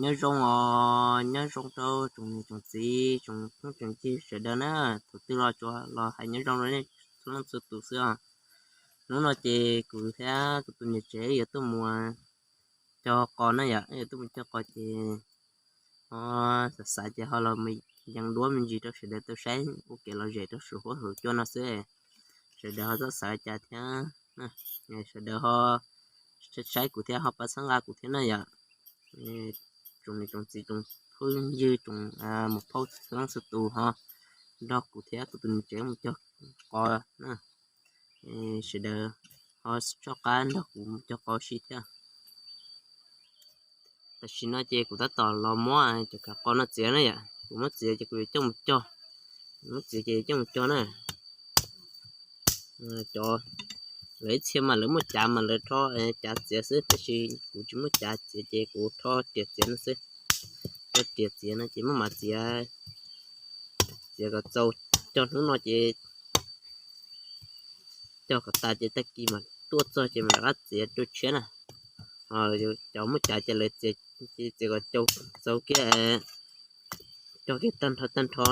Nyob zoo os, nyob zoo rau tsoom niam tsoom txiv, tsoom phooj tsoom ywg sawv daws na. Thaum twg los tsuas los hais nyob zoo rau nej txhua leej txhua tus xwb os. Hnub no ces kuv thiab kuv tus niam tsev yuav tuaj mus cog qos na yom, yuav tuaj mus cog qos ces ho xav xav ces ho los mus yees duab me ntsis rau sawv daws tau saib ua kev lom zem rau saum huab saum cua no xwb. Sawv daws ho txhob xav cas thiab, sawv daws ho saib kuv thiab ho pab txhawb nqa kuv thiab na yom. Tsoom niam tsoom txiv, tsoom phooj ywg, tsoom muam phauj txhua leej txhua tus ho nrog kuv thiab kuv tus niam tsev mus cog qos na. Sawv daws ho soj qab nrog kuv mus cog qos si thiab. Tam sim no ces kuv tab tom los muab cov kav qos no txiav na yom, kuv muab txiav ces kuv yuav coj mus cog, muab txiav ces coj mus cog na. Cov, lawv ib txhia mas lawv muaj cav mas lawv rho cav txiav xwb, tab sis kuv tsis muaj cav txiav ces kuv rho riam txiav no xwb. Rho riam txiav no ces muab mam txiav, txiav kom txaus, cog hnub no ces cog kom tas ces tag kis mas tuaj txog ces mam rov qab txiav rau tshiab na. Cov muaj cav ces lawv txiav, txiav kom txaus kiag, cog kiag tag nrho tag nrho.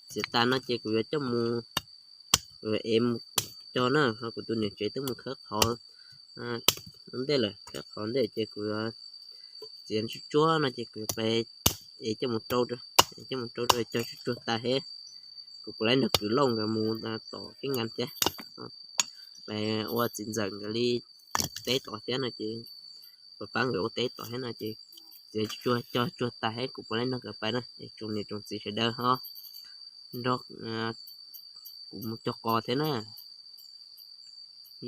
Txiav tas no ces kuv yuav coj mus, kuv yuav ev mus cog na, ho kuv tus niam tsev twb mus khawb qhov ua ntej lawm, khawb qhov ntej ces kuv yuav txiav tsuag tsuag no ces kuv yuav pais ev coj mus rau, coj mus rau cog tsuag tsuag tas thiab kuv puas laib nrog kwv Lauj nkawd mus tom kev nkas thiab, pais ua txiv ntxawm nkawd li teb tom thiab no ces, pab nkawd ua teb tom thiab no ces txiav tsuag tsuag cog tsuag tas thiab kuv puas laib nrog nkawd pais na. Tsoom niam tsoom txiv sawv daws ho nrog kuv mus cog qos thiab na.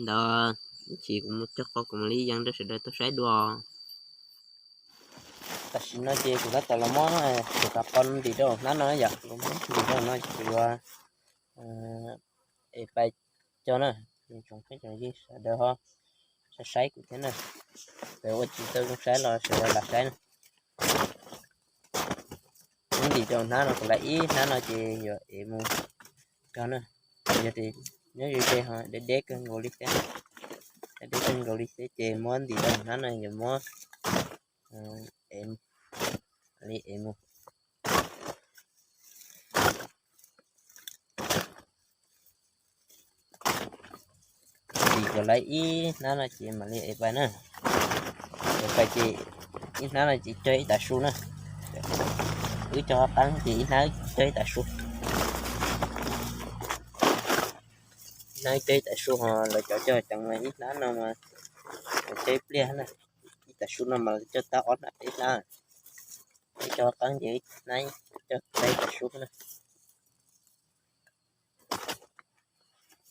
Ntawd ib chim kuv mus cog qos kuv mam li yees rau sawv daws tau saib dua. Tam sim no ces kuv tab tom los muab tus kav qos ntim rau hnab no yom, kuv muab ntim rau no ces kuv yuav es pais cog na. Tsoom phooj tsoom ywg sawv daws ho saib saib kuv thiab na, sawv daws ua tsis tau zoo saib los sawv daws lam saib na. Muab ntim rau hnab no, kuv lam ib hnab no ces yuav ev mus cog na. Yog tias nyob ze ze ho deb deb kawg nkaus li thiab, deb deb kawg nkaus li thiab ces muab ntim rau hnab no yuav muab ev, li ev mus. Ntim kom lawv ib hnab no ces mam li ev pais na. Ev pais ces ib hnab no ces cog ib tav su na. Wb cog qab qeeb ces ib hnab cog ib tav su. Ib hnab cog ib tav su ho lawv cov cog ceev mas ib hnab no mas cog ib pliag na. Ib tav su no mas cog tau ob hnab peb hnab. Wb cog qab qeeb ces ib hnab cog tau ib tav su na.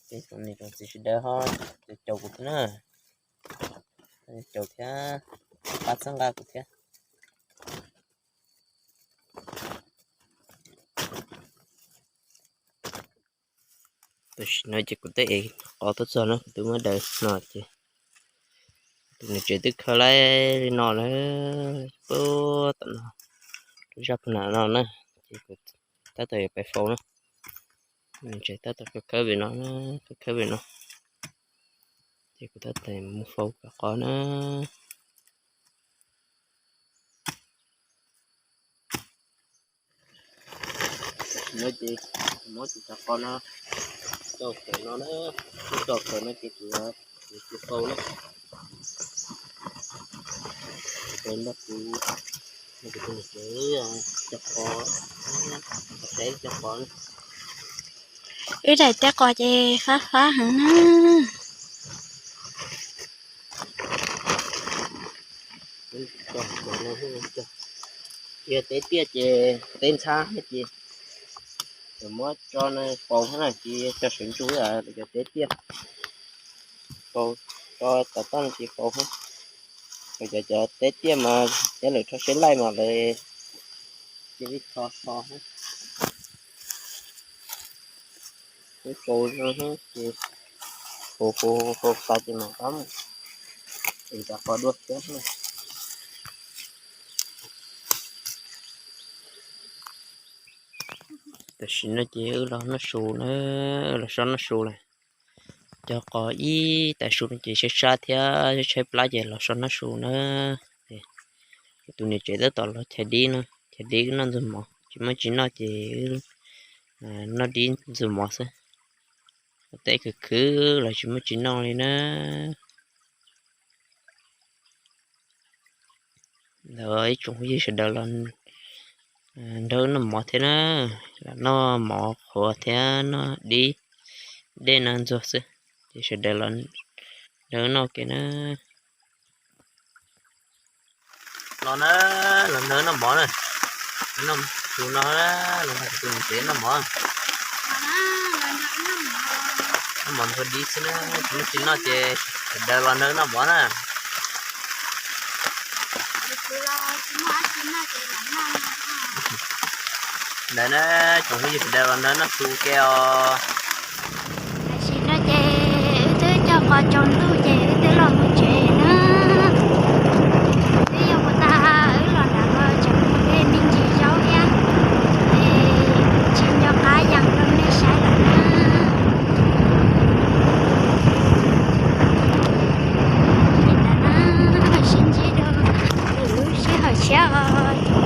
Ces tsoom niam tsoom txiv sawv daws ho caum kuv thiab na, caum thiab pab txhawb nqa kuv thiab. Tam sim no ces kuv twb ev qos tuaj txog na, kuv twb muab daws no ces tus niam tsev twb khawb laib li no lawm, puag tom no, rau zaj puag nram no na, ces kuv tab tom yuav pais faus na. Niam tsev tab tom khawb khawb pem no, khawb khawb pem no, ces kuv tab tom mus faus kav qos na. No ces muab tus kav qos no tso kawm no na, tso kawm no ces kuv, kuv faus na. Ces nrog kuv, nrog kuv tus niam tsev cog qos, cog qos. Wb daim teb qos ces fab fab heev na. Yog teb tiaj ces teb ntxhab ces muab tso faus na, ces cov sawv ntsug cov teb tiaj, faus, tso tom toj no ces faus. Cov, cov teb tiaj mas cov lawv rho seb laij mas lawv cia li rho tso. Faus no ces faus, faus tas ces mam rov mus ev cov qos dua thiab. Tam sim no ces wb los noj su na, los sob noj su lawm. Cog qos ib tag su no ces sab sab thiab tshaib plab ces los so noj su na. Tus niam tsev tab tom los chais dib no, chais dib noj ntxuag mov, tsis muaj tsis noj ces noj dib ntxuag mov xwb. Teb khwv khwv los tsis muaj tsis noj li na. Ntawd ib tsoom phooj ywg sawv daws los nrog wb noj mov thiab na, los noj mov qhuav thiab noj dib dej no ntxuag xwb, ces sawv daws los nrog wb noj ke na. Los na, los nrog wb noj mov na, noj su no, los nrog tus niam tsev noj mov. Noj mov ntxuag dib xwb na, tsis muaj tsis noj ces sawv daws los nrog wb noj mov na. Ntawd na, tsoom phooj ywg sawv daws los nrog wb noj su ke os. Tam sim no ces wb twb cog qos tsaus ntuj ces wb twb los mus tsev na. Twb yog mus tag wb los nram no tseem mus tej me ntsis zaub thiab, es tsis nco qab yees rau nej saib lawm na. Li ntawd na, sib ntsib dua lwm lub sij hawm tshiab os.